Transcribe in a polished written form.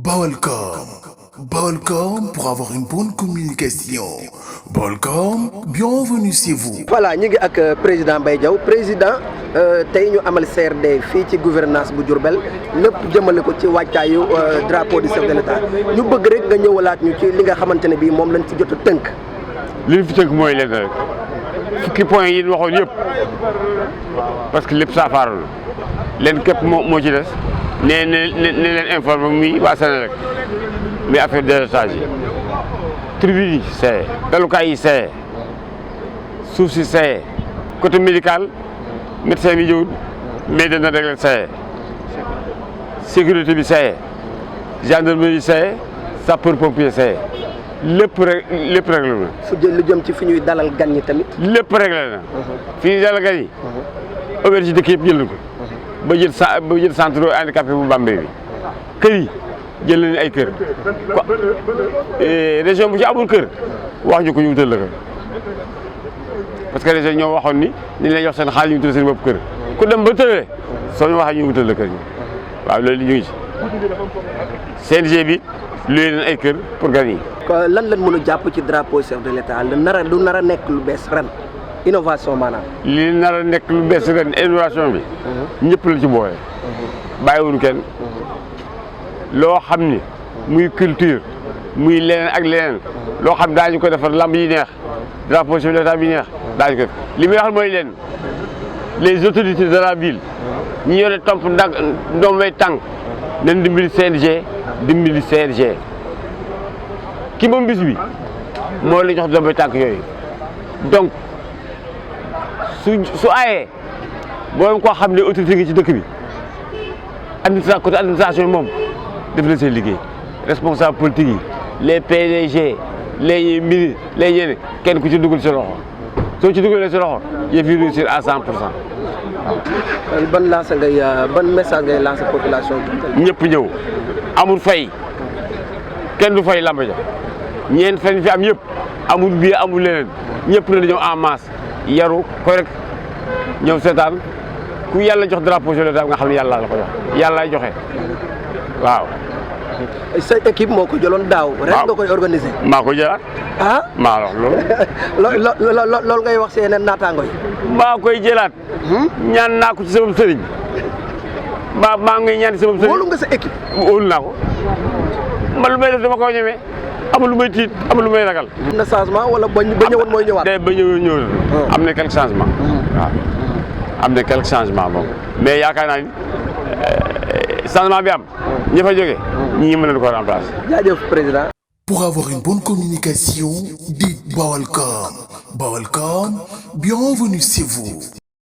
Balcom. Balcom pour avoir une bonne communication. Balcom, bienvenue chez vous. Voilà, ñu ngi ak président Mbaye Diaw président tey ñu amal CRD fii ci gouvernance bu Diourbel lépp jëmale ko ci wàccaayu drapeau du chef de l'État ñu bëgg rek nga ñëwalaat ñu ci li nga xamante ne bii moom lañ ci jot a tënk. li ñu fi tënk mooy leen rek fukki point yi ñu waxoon yëpp parce que lépp saafara la leen képp moo ci des ne leen informé muy waa Sénégal mais affaire délestage yi tribune yi c'est dalukaay yi c'est suuf si c'est côté médical médecin bi ñëwul mais dana régler c'est sécurité bi c'est gendarmerie c'est sapeur pompier c'est lépp réglé na. fu jël lu jëm ci fi ñuy dalal gan ñi tamit. lépp réglé na. fi ñuy dalal gan yi. auberge dëkk yëpp jël na ko. ba jël centre handicapé bu Bambey bi. kër yi jël nañu ay kër. région bu ci amul kër wax ñu ko ñu wutal la kër parce que région ñoo waxoon ni dañ lay jox seen xaalis ñu wutal seen bopp kër ku dem ba tële soo ñu waxee ñu wutal la kër ñu waaw loolu ñu ngi ci CNG bi luy leen ay kër pour gan yi. lan lañ mën a jàpp ci drapeau chef de l'État lu nar a nekk lu bees ren innovation maanaam. li nar a nekk lu bees ren innovation bi. ñëpp la ci boole. bàyyiwuñu kenn. loo xam ni muy culture muy leneen ak leneen loo xam daañu ko defar lamb yi neex drapeau chef de l'État bi neex daañu ko def li muy wax mooy leen les autorités de la ville ñi yore tomp ndoom may tànk nañ dimbali CNG ki moom bis bi moo la jox doom tànk yooyu donc su aayee boo ko xam ne autorité ngi ci dëkk bi côté administration moom def na seen liggéey responsable politique yi les PDG les ministres les ñeneen kenn ku ci dugal sa loxo soo ci dugalee sa loxo yëf yi réussir à 100% waaw. ban message ngay lancer population bi. ñëpp ñëw amul fay kenn du fay lamba ja ñeent fan fi am yëpp amul billet amul leneen ñëpp na ñëw en masse yaru correct ñëw seetaan ku yàlla jox drapeau chef de l'État nga xam ne yàlla la ko jox yàllaay joxe waaw. sa équipe moo ko jëloon daaw. ren nga koy organiser. maa ko jëlaat. ah maa wax loolu. loolu ngay wax seen naataango yi. maa koy jëlaat. ñaan naa ko ci sama sëriñ. maa ngi ñaan ci sama sëriñ. wóolu nga sa équipe. wóolu naa ko man lu may def dama ko ñemee amul lu may tiit amul lu may ragal. am na changement wala ba ñëwoon mooy ñëwaat. ba ñëwoon am na quelques changements. waaw am na quelques changements moom mais yaakaar naa ni changement bi am ñi fa jógee ñi mën nañu ko remplacer. jaajëf président. Pour avoir une bonne communication, dites Balcom. Balcom, bienvenue chez vous.